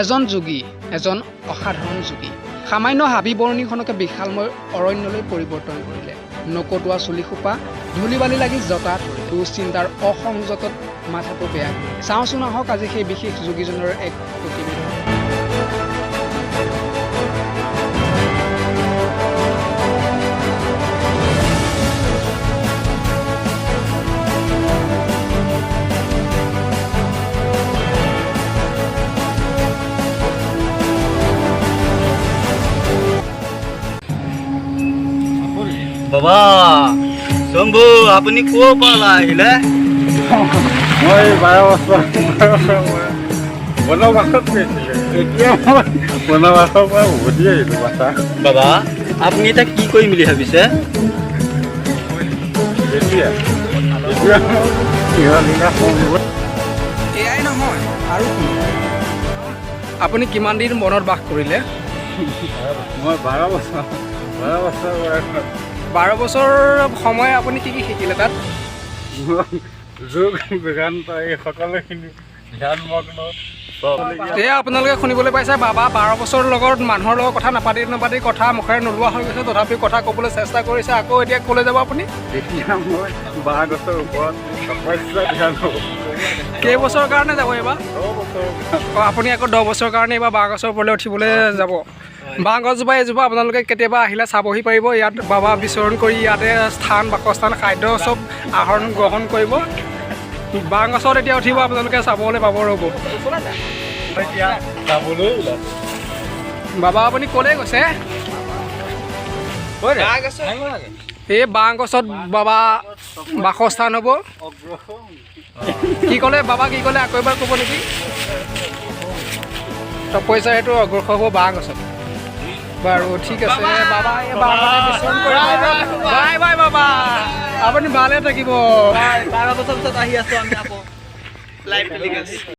এজন যোগী, এজন অসাধাৰণ যোগী। সামান্য হাবি বননিখনকে বিশালময় অৰণ্যলৈ পৰিৱৰ্তন কৰিলে। নকটোৱা চুলিসোপা ধূলি বালি লাগি জতা ধৰিলে। দুশ্চিন্তাৰ অসংযতত মাথাটো বেয়া কৰিলে। চাওঁচোন আহক আজি সেই বিশেষ যোগীজনৰ এক প্ৰতিবেদন। বাবা শম্ভু, আপুনি ক'ৰ পৰা আহিলে? মই 12 বছৰ বনবাসত গৈছিলোঁ। এতিয়া মই বনবাসৰ পৰা উভতি আহিলোঁ বাচা। বাবা, আপুনি এতিয়া কি কৰিম বুলি ভাবিছে? এতিয়া এতিয়া ইহলীলা সংগ। এয়াই নহয়, আৰু শুনক। আপুনি কিমান দিন বনত বাস কৰিলে? মই 12 বছৰ, 12 বছৰ বয়সত। 12 বছৰ সময় আপুনি কি কি শিকিলে তাত? যোগ, বেদান্ত, এই সকলোখিনি, ধ্যানমগ্ন চব। এয়া আপোনালোকে শুনিবলৈ পাইছে, বাবা 12 বছৰৰ লগত মানুহৰ লগত কথা নাপাতি নাপাতি কথা মুখেৰে নোলোৱা হৈ গৈছে। তথাপিও কথা ক'বলৈ চেষ্টা কৰিছে। আকৌ এতিয়া ক'লৈ যাব আপুনি? এতিয়া মই বাঁহ গছৰ ওপৰত তপস্যা ধ্যান হ'ব। কেইবছৰৰ কাৰণে যাব এইবাৰ? 10 বছৰ। অঁ, আপুনি আকৌ 10 বছৰৰ কাৰণে এইবাৰ বাঁহ গছৰ ওপৰলৈ উঠিবলৈ যাব। বাঁহ গছজোপা এজোপা আপোনালোকে কেতিয়াবা আহিলে চাবহি পাৰিব। ইয়াত বাবা বিচৰণ কৰি ইয়াতে স্থান, বাসস্থান, খাদ্য চব আহৰণ গ্ৰহণ কৰিব। বাঁহ গছত এতিয়া উঠিব, আপোনালোকে চাবলৈ পাব। ৰ'ব। এতিয়া যাবলৈ ওলাইছোঁ। বাবা, আপুনি ক'লৈ গৈছে? এই বাঁহ গছত বাবা বাসস্থান হ'ব। কি ক'লে বাবা? কি ক'লে? আকৌ এবাৰ ক'ব নেকি? তপস্যা সেইটো অগ্ৰসৰ হ'ব বাঁহ গছত। বাৰু, ঠিক আছে বাবা। এই বাঁহ গছতে বিচৰণ কৰিব। বাই বাই বাবা, আপুনি ভালে থাকিব। 12 বছৰ পিছত আহি আছো আমি আকৌ। Live telecast.